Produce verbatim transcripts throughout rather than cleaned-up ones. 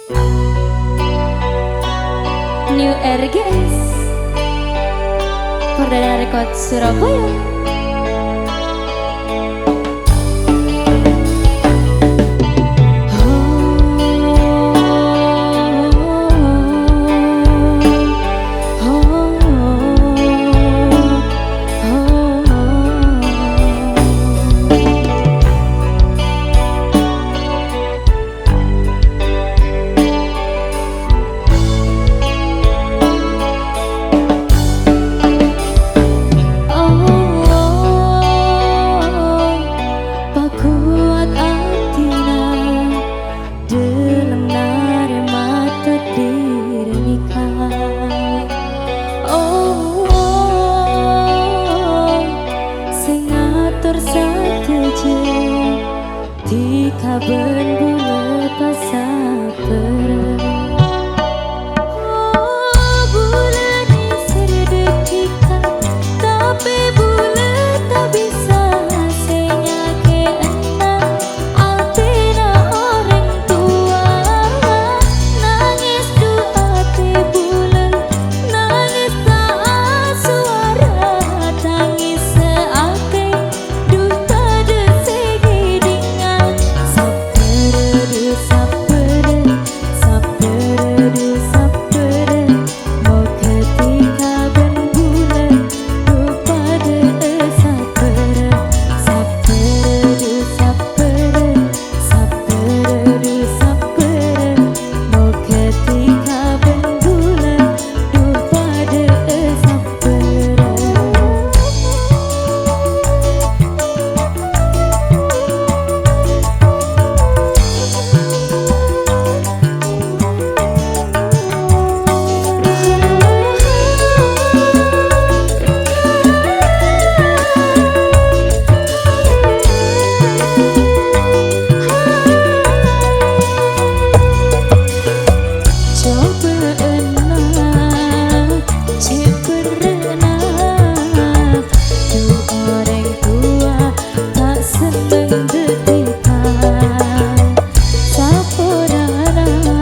New R G S, Perdana Record Surabaya. Allah, pakowat atina, dhâlem narèma takdir nèka. Allah, sè ngator sadhâjâ. Dhika bân bulâ pasabbhârân. Oh, bulâ nèser dhâddhi dhika, tapè bulâ ta' bisa sè nyakè'ana atèna orèng towa. Nangès dhu atè bulâ, nangès ta' asowara, tangès sè atè. Dhu padâ sè ngèdingngaghi, sabbhâr, dhu sabbhâr, sabbhâr, dhu sabbhâr. Moghâ dhika bân bulâ, dhu padâ sabbhâr, sabbhâr, dhu sabbhâr. Sabbhâr, dhu sabbhâr, moghâ dhika bân bulâ, dhu padâ sabbhâr. Cobâ'ânna cè' berrâ'na, dhu orèng towa ta' senneng dhâddhi ta' saporana.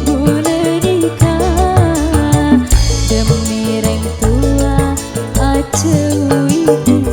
Bulâ dhika dhemmi rèng towa ajhâuwi dhika.